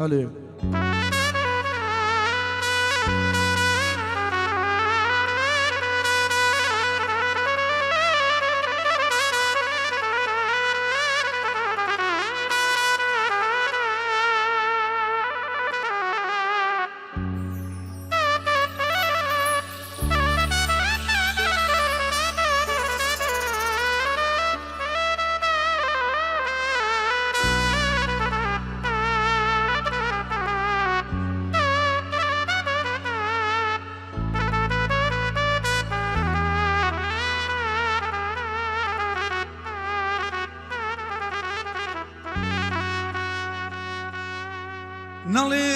هەلێ. نەڵێ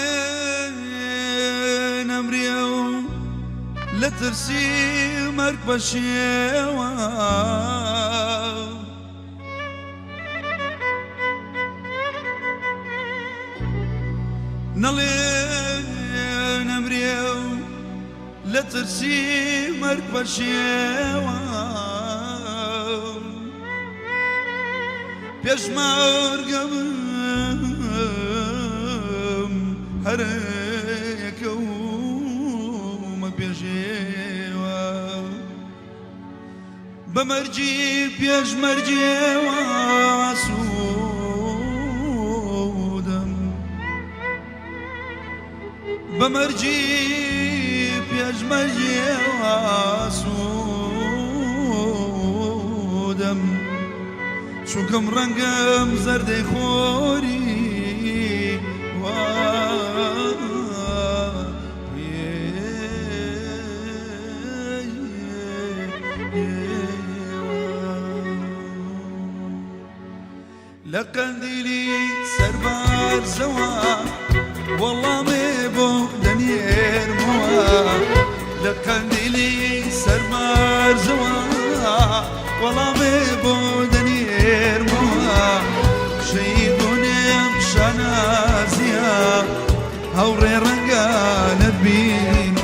نەمرێ و لە ترسی مەرگ پەشێوە. نەڵێ نەمرێ و لە ترسی مەرگ پەشێوە. پێشمەرگە بم هەرەکەومە پێشێوە بە مەرجی پێشمەرجێوە سوودم بە مەرجی پێشمەرجێوە سوودم چونکەم ڕەنگم زەردەی خۆری وا لە قەندیلی سەربارزەوە وەڵامێ بۆ دەنێرمەوە لە قەندیلی سەربارزەوە وەڵامێ بۆ دەنێرمەوە شەهید بوونێم شانازیە هاوڕێ ڕەنگە نەتبین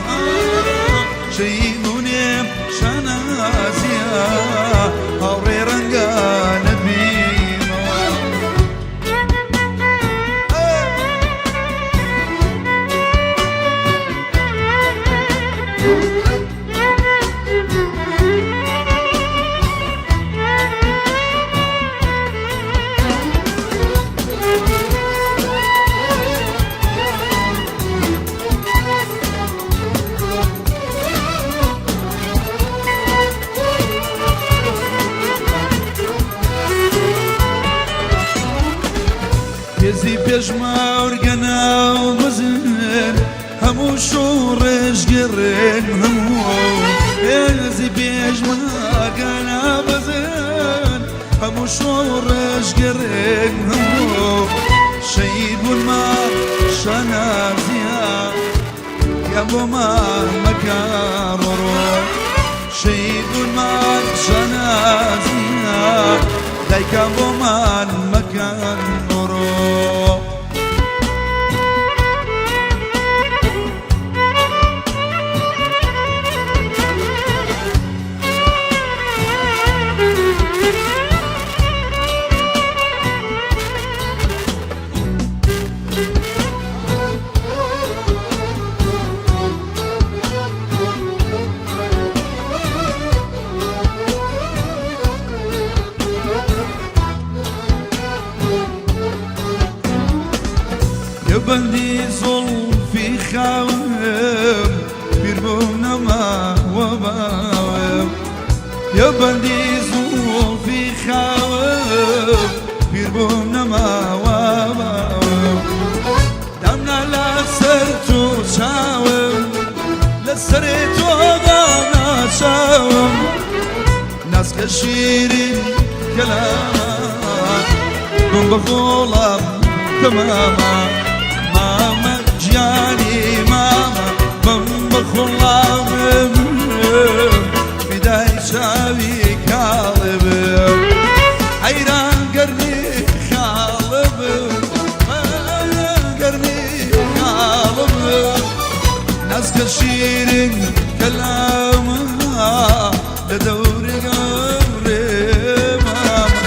شەهید بوونێم شانازیە هاوڕێ ڕەنگە نەتبینەوە. هێزی پێشمەرگە ناو بزن هەموو شۆڕشگێڕێن هەموو هێزی پێشمەرگە ناو بزن هەموو شۆڕشگێڕێن هەموو شەهید بوونمان شانازیە یا بۆمان مەکەڕۆڕۆ شەهید بوونمان شانازیە دایکان بۆمان مەکەن ڕۆڕۆ. لە بەندی زوڵفی خاوم پیر بووم نەماوە باوم لە بەندی زوڵفی خاوم پیر بووم نەماوە باوم دامنا لەسەر تۆ چاوم لەسەر تۆ دامنا چاوم ناسکە شیرین کەلامە بم بە خۆڵام تەمامە مامە گیانی مامە بم بە خۆڵامم فیدای چاوی کاڵبم حەیران گەرمی خاڵبم گەرمی خاڵبم ناسکە شیرین کەلامە لە دەوری گەورێ مامە.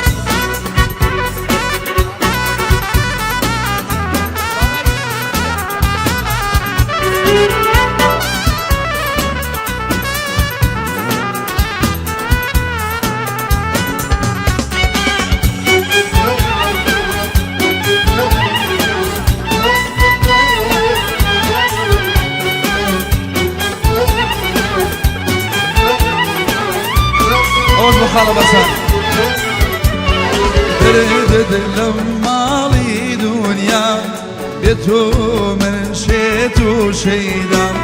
خاڵە بەسان. دردت لە ماڵی دونیا بێ تۆ من شێت و شەیدام.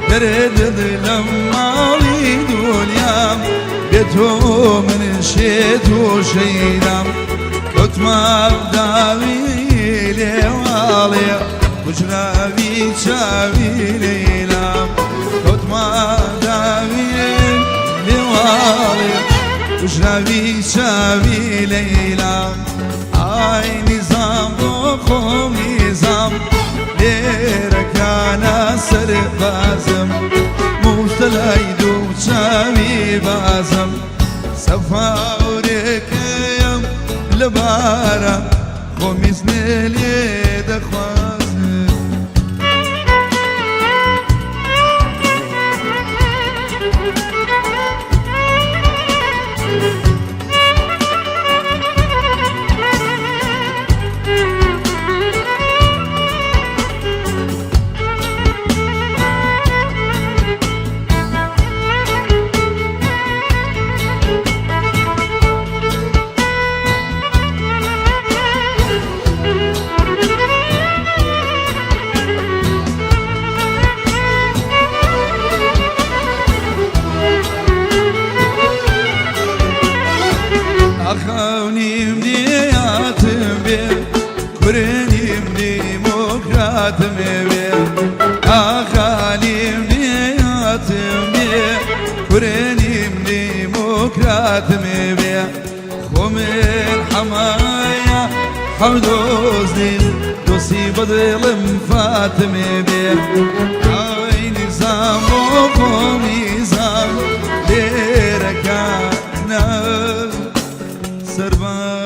دردت لە ماڵی دونیا بێ تۆ من شێت و شەیدام. کەوتمە داوی لێواڵێ کوژراوی چاوی لەیلام. کەوتمە داوی لێواڵێ کوژراوی چاوی لەیلام. ئای نیزام بۆ خۆم نیزام لێرەکانە سەربازم موفتەلای دوو چاوی بازم. سەفاورێکەیەم لەبارە خۆمیز لێ دەخوازم. ئاخەونیم دیاتم بێ کورنیم دیموکراتم بێ. ئاخالیم دیاتم بێ کورنیم دیموکراتم بێ. خۆمن حەمایە حەمدۆز نیست دۆسی بەدڵم فاتمێ بێ. ئای نیزام بۆ خۆم نیزام لێرەکانە سەربازم.